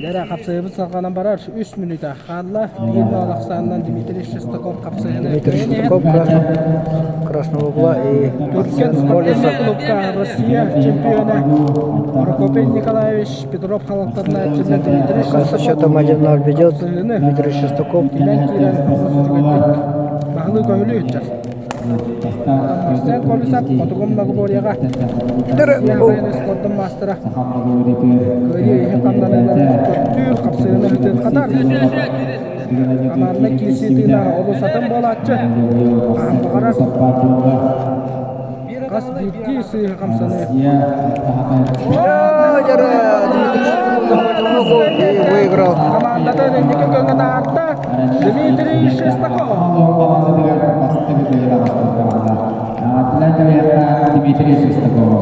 Лера хапсыһыбыт салҕанан барар. Үс мүнүүтэ хаалла. Биир нол ахсаанынан Дмитрий Шестаков хапсыһыны Дмитрий Шестаков красного угла и Түркэн спортивный клубка Россия чемпиона Прокопий Николаевич Петров халаттарына Дмитрий Со счетом 1-0 ведет Дмитрий Шестаков. Килэн киирэн үчүгэйдик баһылыы көһүлүү сылдьар. Марсел Колесов Хотугу многоборьеҕа спордун маастара кыайыы иһин хамнаныынан көрдүүр, хапсыһыны ыытын хатар. Хамаанда киирсии тыына олус атын буолааччы. Хаһан баҕарар хас биирдии сыыһа хамсаныы. И выиграл. Хамаандатын инники көҥө таһаарда Дмитрий Шестаков. Дмитрий Шестаков.